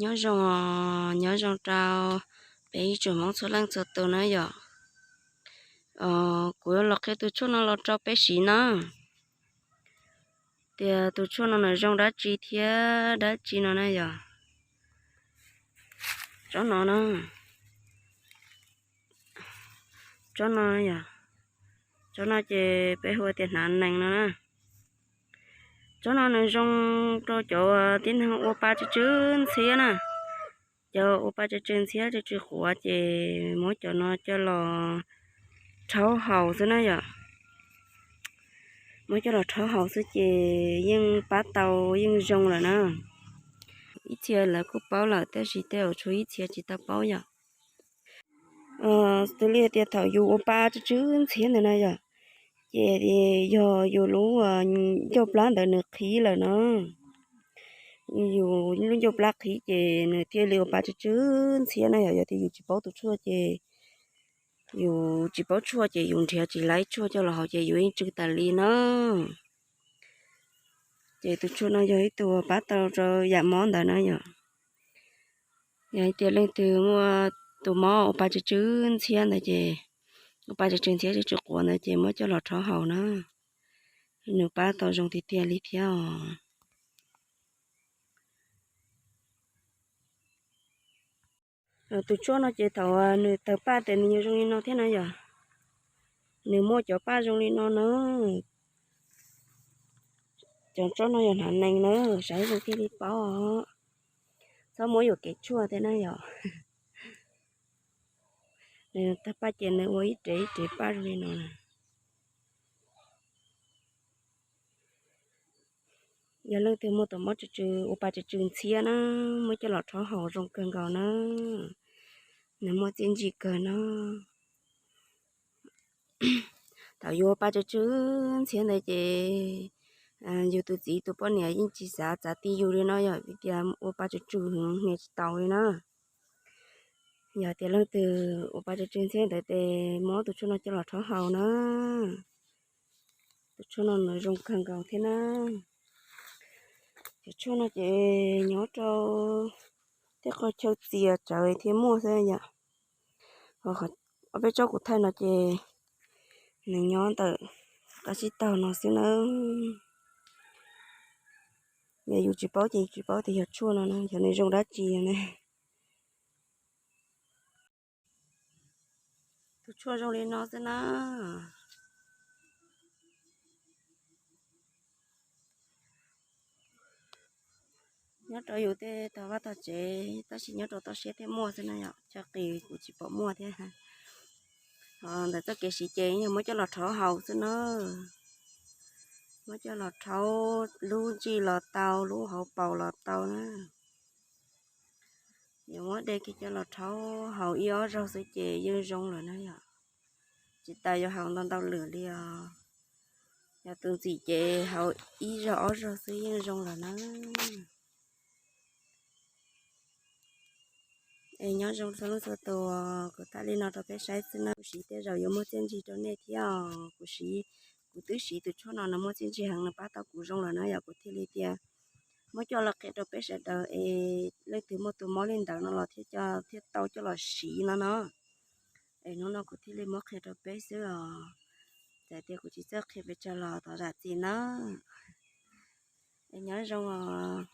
Nyob zoo os, nyob zoo rau peb ib tsoom Hmoob txhua leej txhua tus na yom. Kuv yuav los qhia tus tshuaj no los rau peb siv na, tias tus tshuaj no nws zoo dab tsi thiab dab tsi no na yom. Tsob no na, tsob no yom, tsob no ces peb hu tias hnav nees no na. Tsob no nws zoo rau cov tib neeg ua pa tsw tsw ntxhiab na. Cov ua pa tsw tsw ntxhiab tsw tsw quav ces muab cov no coj los rhaub haus xwb na yom. Muab coj los rhaub haus xwb ces yeej pab tau, yeej zoo lawm na. Ib txhia lawv kuj paub lawm tab sis tej zaum tshuav ib txhia tsis tau paub yom. Twb li tias thaum yus ua pa tsw tsw ntxhiab ntawd na yom, ces yog yus lub ncauj plab ntawd nws qhiv lawm no, yus lub ncauj plab qhiv ces nws thiaj li ua pa tsw tsw ntxhiab na yom. Yog tias yus tsis paub tus tshuaj ces, yus tsis paub tshuaj ces yus nrhiav tsis laib tshuaj coj los haus ces yus yeej tsw tas li na. Ces tus tshuaj no yog ib tug pab tau rau yam mob ntawd na yom. Yog tias leej twg muaj tus mob ua pa tsw tsw ntxhiab ntawd ces, ua pa tsw tsw ntxhiab tsw tsw quav ntawd ces muab coj los rhaub haus na, nws pab tau zoo tiag tiag li thiab os. Tus tshuaj no ces thaum nws tawg paj ces nws yuav zoo li no thiab na yom. Nws muaj cov paj zoo li no na. Cov tsob no yog hnav nees na, saib zoo thiaj li paub os. Txhob muab yuam kev tshuaj thiab na yom. Nws tawg paj ces nws ua ib rev ib rev paj zoo li no na. Yog leej twg muaj tus mob tsw tsw, ua pa tsw tsw ntxhiab na, muab coj los rhaub haus zoo kawg nkaus na, nws muaj txiaj ntsig kawg na. Thaum yus ua pa tsw tsw ntxhiab ntawd ces yus tus txiv tus poj niam yeej tsis xav txav ti yus li no yom, vim tias ua pa tsw tsw heev hnia tsis taus li na. Yog tias leej twg ua pa tsw tsw ntxhiab ntawd ces muab tus tshuaj no coj los rhaub haus na. Tus tshuaj no nws zoo kawg nkaus thiab na. Cov tshuaj no ces nyob rau tej qhov chaw txias tsawv thiaj muaj xwb yom. Ob peb tsob kuv thaij no ces nws nyob ntawm qab tsib taug no xwb na. Yog yus tsis paub ces yus tsis paub tias yog tshuaj no na, yog nws zoo dab tsi na. Tus tshuaj zoo li no xwb na. Nyob rau yus tej tog vaj tog tsev, tab sis nyob rau toj siab thiaj muaj xwb na yom, chaw qis kuv tsis pom muaj thiab. Ntawm txoj kev siv ces yog muab coj los rhaub haus xwb na. Muab coj los rhaub lub ntsej los tau, lub hauv paus los tau na. Yuav muab de kiag coj los rhaub haus ib ob zaug xwb ces yeej zoo lawm na yom. Tsis tas yuav haus ntau ntau lwm li os. Yog tus ntxim ces haus ib zaug ob zaug xwb yeej zoo lawm na. Es nyob zoo txhua leej txhua tus, kuv thaij li no rau peb saib xwb na, kuv siv tej zaum yuav muaj txiaj ntsig rau nej thiab os. Kuv siv, kuv twb siv tus tshuaj no nws muaj txiaj ntsig heev, nws pab tau kuv zoo lawm na yom, kuv thiaj li tias muab coj los qhia rau peb sawv daws es leej twg muaj tus mob li ntawd no los thiaj tau coj los siv no no. Es hnub no kuv thiaj li muab qhia rau peb xwb os. Txawm tias kuv tsis txawj qhia pes tsawg los thov zam txim na. Es nyob zoo os.